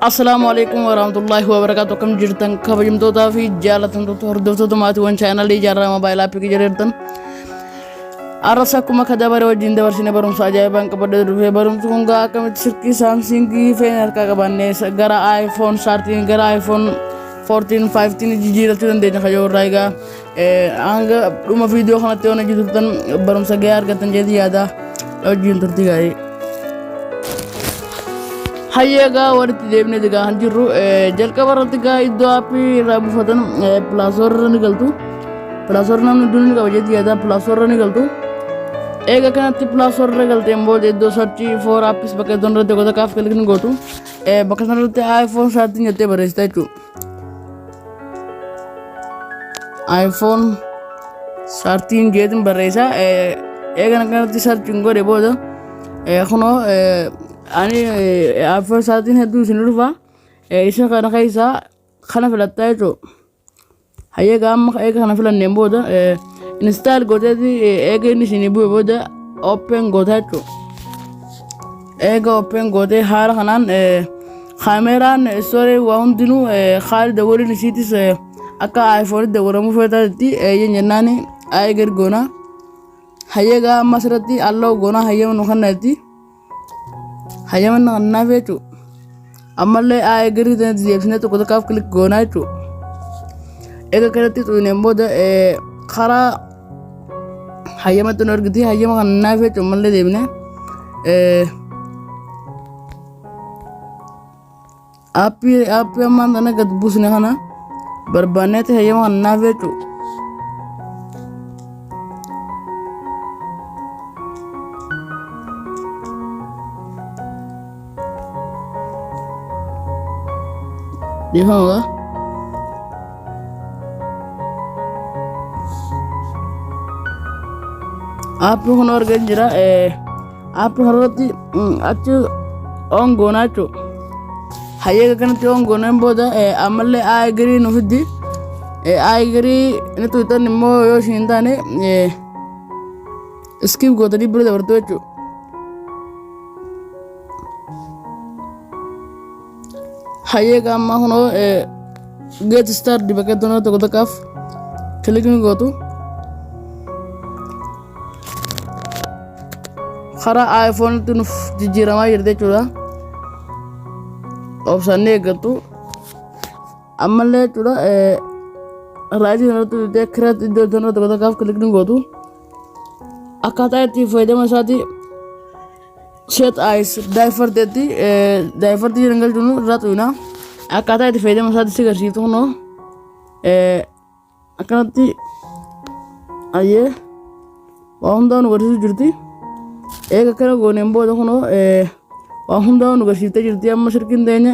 Assalaamu alaikum warahmatullahi wabarakatuh. Akkam jirtan kabajamtootaa fi jaalatamtoota hordoftoota maatiiwwan chaanalii Jaarraa Moobaayil Aappii jirtan. Arras akkuma ka dabare wajjin dabarsine barumsa ajaa'ibaan qabadhee dhufe. Barumsi kun gaa akkamitti silkii Saamsingii feene harkaa qabanne gara iPhone 13 gara iPhone 14 15 jijjiirachuu dandeenya kayyoo irraa. Egaa hanga dhuma viidiyoo kanatti yoo hojii turtan barumsa gahaa argattan jedhee yaada. Wajjin turtii gaarii. Hayyee, egaa walitti deebinee egaa kan jirru jalqaba irratti egaa iddoo aappii irraa buufatan Play Store irra ni galtu. Play Store namni hundinuu ni qaba jedhee yaada. Play Store irra ni galtu. Eega kanatti Play Store irra galteen booda iddoo search for apps bakka iddoo irratti goota kaaf click ni gootu. Bakka sanarratti iPhone 13 jettee barreessita jechuudha. iPhone 13 jeetiin barreessa. Eega kanatti search hin godhe booda kunoo ani iPhone 13 hedduu isin dhufa. Isa kana keessaa kana filattaa jechuudha. Hayyee, amma eega kana filanneen booda install gooteeti, eega inni isinii bu'e booda open gootaa jechuudha. Eega open gootee haala kanaan kaameraan storage waa hundinuu haali dawwaliin isiitis akka iPhone dawwalamuu feetaatti eeyyan jennaan ayi gadi goona. Hayyee, egaa amma asirratti allow goona, hayyama nu kennaatti. Hayyama nu kennaaf jechuudha. Ammallee ayi gadi tanatti deebisnee tokko tokkaaf click goonaa jechuudha. Eega kanatti xuqneen booda karaa hayyamatti nu argiti, hayyama kana naaf jechuudha. Ammallee deebinee aappii ammaan tana gad buusne kana barbaanneeti hayyama kana naaf jechuudha. Dhiifama gaa. Aappii kun argan jira. Aappii kanarratti achi on goonaa jechuudha. Hayyee, kanatti on gooneen booda ammallee I agree nu fiddi. I agree inni tuutan immoo yoo ishiin hin taane skip gootanii bira dabartu jechuudha. Hayyee, ammaa kunoo get start bakka iddoo tokko tokkaaf click ni gootu. Karaa iPhone nuuf jijjiiramaa jirti jechuudha. Obsannee eeggattu. Ammallee jechuudha, raayitii kanarratti dhufee create iddoo iddoo tokko tokkaaf click ni gootu. Akkaataa itti fayyadama isaati set as default jetti, default jedhan galchuun irraa xuyina. Akkaataa itti fayyadama isaati si agarsiiftu kunoo akkanatti. Ayyee, waa hundaa nu agarsiisu jirti. Eega akkana gooneen booda kunoo waa hundaa nu agarsiiftee jirti. Amma silkiin teenya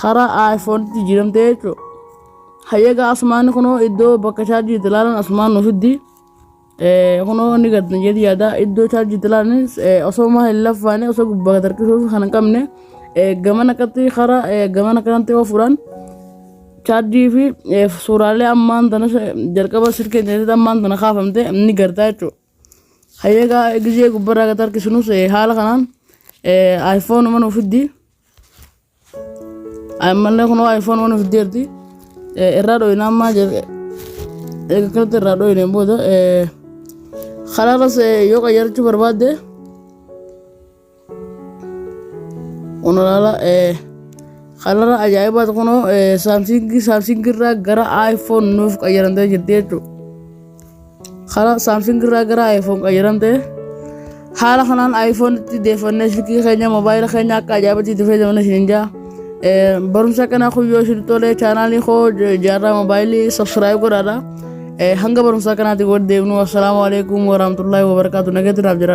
karaa iPhone jijjiiramtee jechuudha. Hayyeegaa, asumaan kunoo iddoo bakka chaarjii itti ilaalan asumaan nu fiddi. Kunoo inni gad jedhi yaada, iddoo chaarjii itti ilaalanis osoo maa hin laffaane, osoo gubbaa gad harkisuuf kan hin qabne, gaman akkatti karaa gaman akkanatti oofuudhaan chaarjii fi suuraalee ammaan tana jalqaba silkii keessatti ammaan tana kaafamte ni gartaa jechuudha. Hayyeegaa, gizee gubbarraa gad harkisunus haala kanaan iPhone uma nuuf fiddi. Ammallee kunoo iPhone uma nuuf fiddeerti. Irraa dhoyina ammaa eega kanatti irraa dhoyineen booda karaarras yoo qayyarachuu barbaadde kun ilaala, kalara ajaa'ibaati. Kunoo Saamsingii irraa gara iPhone nuuf qayyaramtee jirti jechuudha. Karaa Saamsing irraa gara iPhone qayyaramtee haala kanaan iPhone itti deeffannee silkii keenya, moobaayila keenya akka ajaa'ibatti itti fayyadamna isiniin jaa. Barumsa kanaa kun yoo isin tole, chaanaalii koo Jaarraa Moobaayilii subscribe godhaadha. Hanga barumsa kanaatti wal deemnu, assalaamu alaikum warahmatullahi wabarakatuh. Nageetu naaf jiraadha.